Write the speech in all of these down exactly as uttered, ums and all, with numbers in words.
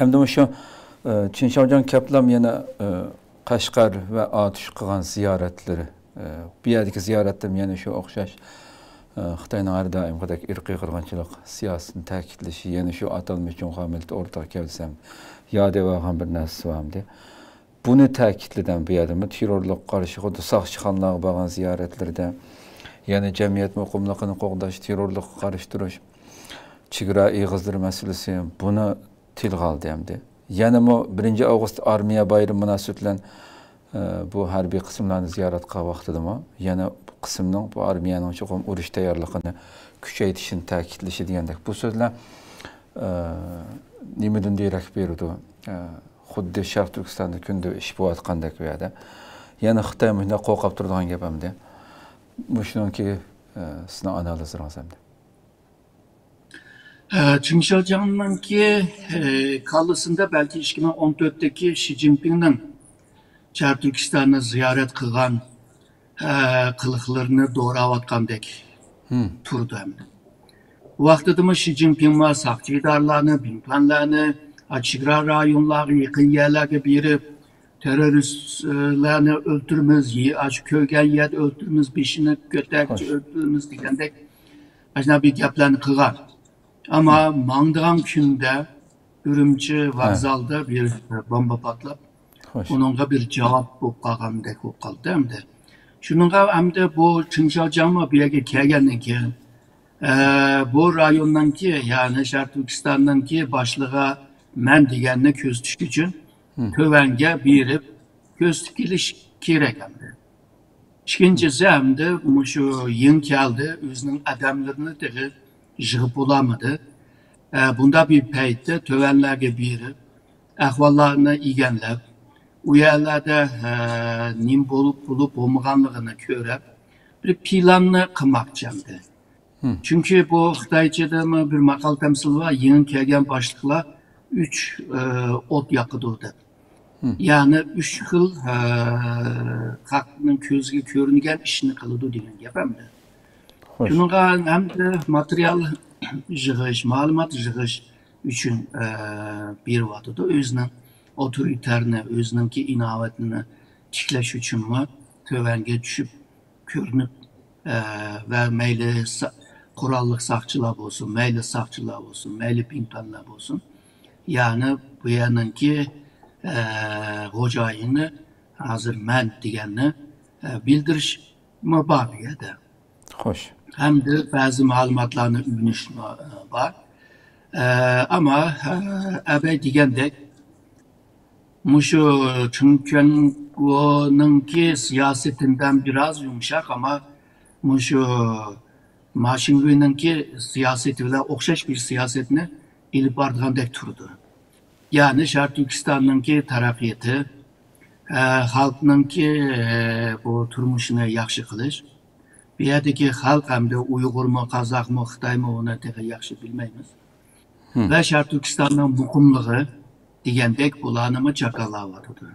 ئەمدى مۇشۇ، ئە، چىن شياۋجياڭ كەپلام يەنە، ئە، قەشقەر ۋە ئاتۇش قىلغان زىيارەتلىرى، ئە، بۇ يەردىكى زىيارەتتىمۇ يەنە شۇ ئوخشاش، ئە، خىتاينىڭ ھەر دائىمقىدەك ئىرقىي قىرغىنچىلىق سىياسىتىنى تەكىتلىشى، يەنە شۇ ئاتالمىش جۇڭخۇا مىللىتى ئورتاق كەلسەم يا دەۋالغان بىر نەرسىسى بارمىدى؟ بۇنى تەكىتلىدىم بۇ يەردىمۇ. تېررورلۇققا قارشى خۇددى ساقچىخانىلارغا بارغان زىيارەتلىرىدە يەنە جەمئىيەت مۇقىملىقىنى قوغداش، تېررورلۇققا قارشى تۇرۇش، چېگرا ئېغىزلىرى مەسىلىسى، بۇنى تىلغا ئالدى ئەمدى. يەنىمۇ بىرىنچى ئاۋغۇست ئارمىيە بايرىمى مۇناسىۋىتى بىلەن، ئە، بۇ ھەربىي قىسىملارنى زىيارەت قىلغان ۋاقتىدىمۇ يەنە بۇ قىسىمنىڭ، بۇ ئارمىيەنىڭ چوقۇم ئۇرۇش تەييارلىقىنى كۈچەيتىشىنى تەكىتلىشى دېگەندەك بۇ سۆزلەر، ئە، نېمىدىن دېرەك بېرىدۇ؟ ئە، خۇددى شەرقىي تۈركىستاندا كۈندە ئىش بولۇۋاتقاندەك بۇ يەردە. يەنە خىتاي مۇشۇنداق قورقۇپ تۇرىدىغان گەپ ئەمدى. مۇشۇنىڭكى، ئە، سىزنىڭ ئانالىزلىرىڭىز ئەمدى. ئە، چېڭ شياۋجياڭنىڭكى، ئە، كاللىسىندا بەلكى ئىككى مىڭ ئون تۆتتىكى شى جىنپىڭنىڭ شەرقىي تۈركىستاننى زىيارەت قىلغان، ئە، قىلىقلىرىنى دوراۋاتقاندەك تۇرىدۇ ئەمدى. ۋاقتىدىمۇ شى جىنپىڭمۇ ساقچى ئىدارىلارنى، بىڭتۈەنلەرنى، ئا، چېگرا رايونلارغا يېقىن يەرلەرگە بېرىپ، تېررورىستلارنى ئۆلتۈرىمىز، يە-، ئاشۇ كۆرگەن يەردە ئۆلتۈرىمىز، بېشىنى كۆتەرگۈچە ئۆلتۈرىمىز دېگەندەك ئاشۇنداق بىر گەپلەرنى قىلغان. ئەمما ماڭىدىغان كۈندە ئۈرۈمچى ۋوگزالدا بىر بومبا پارتلاپ، ئۇنىڭغا بىر جاۋاب بولۇپ قالغاندەك بولۇپ قالدى ئەمدى. شۇنىڭغا ئەمدى بۇ چېڭ شياۋجياڭمۇ بۇ يەرگە كەلگەندىن كېيىن، ئە، بۇ رايوننىڭكى، يەنى شەرقىي تۈركىستاننىڭكى باشلىقى مەن دېگەننى كۆرسىتىش ئۈچۈن تۆۋەنگە بېرىپ كۆرسىتىپ كېلىش كېرەك ئەمدى. ئىككىنچىسى، ئەمدى مۇشۇ يېڭى كەلدى، ئۆزىنىڭ ئادەملىرىنى تېخى يىغىپ بولالمىدى. ئە، بۇنداق بىر پەيتتە تۆۋەنلەرگە بېرىپ، ئەھۋاللارنى ئىگىلەپ، ئۇ يەرلەردە، ئە، نېمە بولۇپ، بولۇپ بولمىغانلىقىنى كۆرۈپ، بىر پىلاننى قىلماقچى ئەمدى. چۈنكى بۇ خىتايچىدىمۇ بىر ماقال تەمسىل بار، يېڭى كەلگەن باشلىقلار ئۈچ، ئە، ئوت ياقىدۇ دەپ. يەنى ئۈچ خىل، ئە، خەقنىڭ كۆزىگە كۆرۈنگەن ئىشنى قىلىدۇ دېگەن گەپ ئەمدى. شۇنىڭغا ھەمدە ماتېرىيال يىغىش، مەلۇمات يىغىش ئۈچۈن، ئە، بېرىۋاتىدۇ. ئۆزىنىڭ ئوتورىتېرنى، ئۆزىنىڭكى ئىناۋىتىنى تىكلەش ئۈچۈنمۇ تۆۋەنگە چۈشۈپ كۆرۈنۈپ، ئە، ۋە مەيلى سا-، قوراللىق ساقچىلار بولسۇن، مەيلى ساقچىلار بولسۇن، مەيلى بىڭتۈەنلەر بولسۇن، يەنى بۇ يەرنىڭكى، ئە، خوجايىنى ھازىر مەن دېگەننى، ئە، بىلدۈرۈشمۇ بار بۇ يەردە. خوش. ھەمدە بەزى مەلۇماتلارنى ئۆگىنىشمۇ، ئە، بار. ئە، ئەمما، ئە، ئەبەي دېگەندەك، مۇشۇ چېڭ چۈەنگونىڭكى سىياسىتىدىن بىراز يۇمشاق، ئەمما مۇشۇ ما شىڭۋېينىڭكى سىياسىتى بىلەن ئوخشاش بىر سىياسەتنى ئېلىپ بارىدىغاندەك تۇرىدۇ. يەنى شەرقىي تۈركىستاننىڭكى تەرەققىياتى، ئە، خەلقنىڭكى، ئە، بۇ تۇرمۇشىنى ياخشى قىلىش. بۇ يەردىكى خەلق ئەمدى ئۇيغۇرمۇ، قازاقمۇ، خىتايمۇ، ئۇنى تېخى ياخشى بىلمەيمىز. ۋە شەرقىي تۈركىستاننىڭ مۇقىملىقى دېگەندەك بۇلارنىمۇ جاكارلاۋاتىدۇ.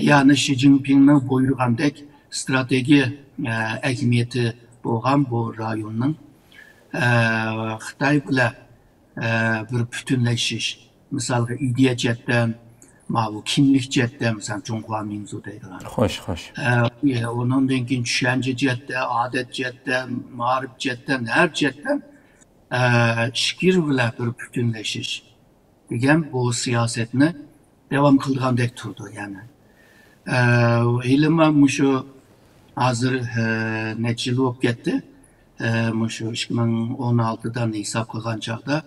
يەنى شى جىنپىڭنىڭ بۇيرۇغاندەك ئىستراتېگىيە، ئە، ئەھمىيىتى بولغان بۇ رايوننىڭ، ئە، خىتاي بىلەن، ئە، بىر پۈتۈنلىشىش، مىسالغا، ئىدىيە جەھەتتىن، ماۋۇ كىملىك جەھەتتىن، مىسال، جۇڭخۇا مىنزۇ دەيدىغان. خوش، خوش. ئە، ئۇنىڭدىن كېيىن چۈشەنچە جەھەتتە، ئادەت جەھەتتە، مائارىپ جەھەتتىن، ھەر جەھەتتىن، ئە، ئىچكىرى بىلەن بىر پۈتۈنلىشىش دېگەن بۇ سىياسەتنى داۋام قىلىدىغاندەك تۇرىدۇ، يەنى. ئە، ھېلىمۇ مۇشۇ ھازىر، ئە، نەچچە يىل بولۇپ كەتتى. ئە، مۇشۇ ئىككى مىڭ ئون ئالتىدىن ھېساب قىلغان چاغدا،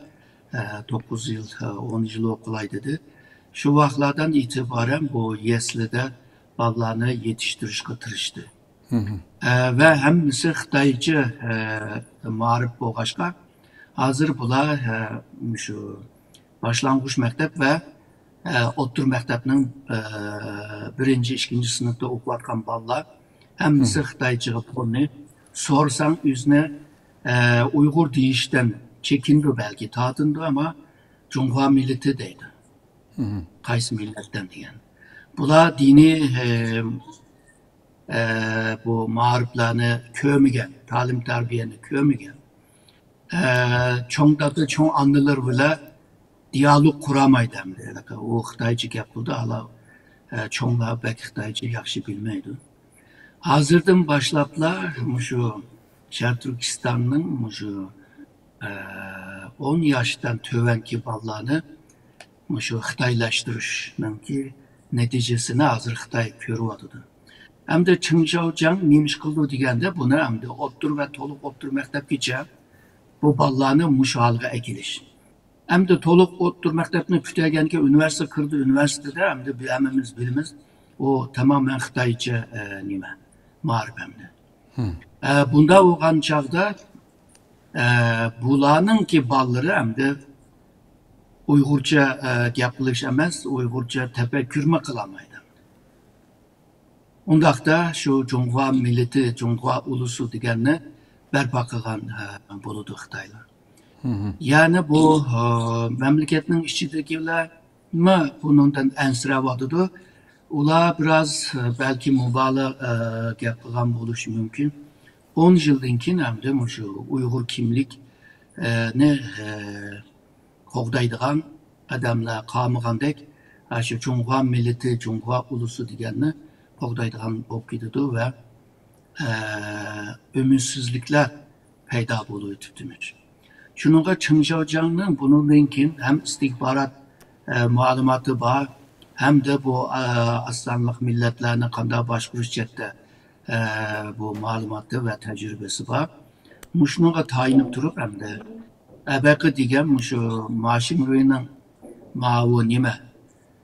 ئە، توققۇز يىل، ئە، ئون يىل بولۇپ قالاي دېدى. شۇ ۋاقىتلاردىن ئېتىبارەن بۇ يەسلىدە بالىلارنى يېتىشتۈرۈشكە تىرىشتى. ئە، ۋە ھەممىسى خىتايچە، ئە، مائارىپ بولغاچقا، ھازىر بۇلار، ئە، مۇشۇ باشلانغۇچ مەكتەپ ۋە، ئە، ئوتتۇرا مەكتەپنىڭ، ئە، بىرىنچى، ئىككىنچى سىنىپتا ئوقۇۋاتقان بالىلار ھەممىسى خىتايچىغا پۇلنى سورىساڭ ئۆزىنى، ئە، ئۇيغۇر دېيىشتىن چېكىنىدۇ بەلكى، تارتىنىدۇ، ئەمما جۇڭخۇا مىللىتى دەيدۇ. قايسى مىللەتتىن دېگەن. بۇلار دىنىي، ئە، ئە، بۇ مائارىپلارنى كۆرمىگەن، تەلىم تەربىيەنى كۆرمىگەن. ئە، چوڭ دادا، چوڭ ئانىلىرى بىلەن دىيالوگ قۇرالمايدۇ ئەمدى. ئۇ خىتايچە گەپ قىلىدۇ، ئالا، ئە، چوڭلار بەك خىتايچە ياخشى بىلمەيدۇ. ھازىردىن باشلاپلا مۇشۇ شەرقىي تۈركىستاننىڭ مۇشۇ، ئە، ئون ياشتىن تۆۋەنكى بالىلارنى مۇشۇ خىتايلاشتۇرۇشنىڭكى نەتىجىسىنى ھازىر خىتاي كۆرۈۋاتىدۇ. ئەمدى چېڭ شياۋجياڭ نېمە ئىش قىلىدۇ دېگەندە، بۇنى ئەمدى ئوتتۇرا ۋە تولۇق ئوتتۇرا مەكتەپكىچە بۇ بالىلارنى مۇشۇ ھالغا ئەكېلىش. ئەمدى تولۇق ئوتتۇرا مەكتەپنى پۈتتۈرگەندىكىن ئۇنىۋېرسىتېتقا كىردى، ئۇنىۋېرسىتېتتا ئەمدى بىز ھەممىمىز بىلىمىز، ئۇ تامامەن خىتايچە، ئە، نېمە، مائارىپ ئەمدى. ئە، بۇنداق بولغان چاغدا، ئە، بۇلارنىڭكى بالىلىرى ئەمدى ئۇيغۇرچە، ئە، گەپ قىلىش ئەمەس، ئۇيغۇرچە تەپەككۇرمۇ قىلالمايدۇ. ئۇنداقتا شۇ جۇڭخۇا مىللىتى، جۇڭخۇا ئۇلۇسى دېگەننى بەرپا قىلغان، ئە، بولىدۇ خىتايلار. يەنى بۇ، ئە، مەملىكەتنىڭ ئىچىدىكىلەرمۇ بۇنىڭدىن ئەنسىرەۋاتىدۇ. ئۇلار بىراز، ئە، بەلكى مۇبالىغە، ئە، گەپ قىلغان بولۇشى مۇمكىن. ئون يىلدىن كېيىن ئەمدى مۇشۇ ئۇيغۇر كىملىك، ئە، نى، ئە، قوغدايدىغان ئادەملەر قالمىغاندەك، ئاشۇ جۇڭخۇا مىللىتى، جۇڭخۇا ئۇلۇسى دېگەننى قوغدايدىغان بولۇپ كېتىدۇ ۋە، ئە، ئۈمىدسىزلىكلەر پەيدا بولۇۋېتىپتىمىش. شۇنىڭغا چېڭ شياۋجياڭنىڭ بۇنىڭدىن كېيىن ھەم ئىستىخبارات، ئە، مەلۇماتى بار، ھەمدە بۇ، ئە، ئاز سانلىق مىللەتلەرنى قانداق باشقۇرۇش جەھەتتە، ئە، بۇ مەلۇماتى ۋە تەجرىبىسى بار. مۇشۇنىڭغا تايىنىپ تۇرۇپ ئەمدى ئەبەقى دېگەن مۇشۇ ما شىڭرۇينىڭ ماۋۇ نېمە،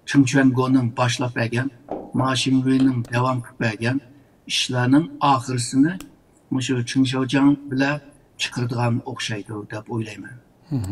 چېڭ چۈەنگونىڭ باشلاپ بەرگەن، ما شىڭرۇينىڭ داۋام قىلىپ بەرگەن ئىشلارنىڭ ئاخىرىسىنى مۇشۇ چېڭ شياۋجياڭ بىلەن چىقىرىدىغان ئوخشايدۇ دەپ ئويلايمەن.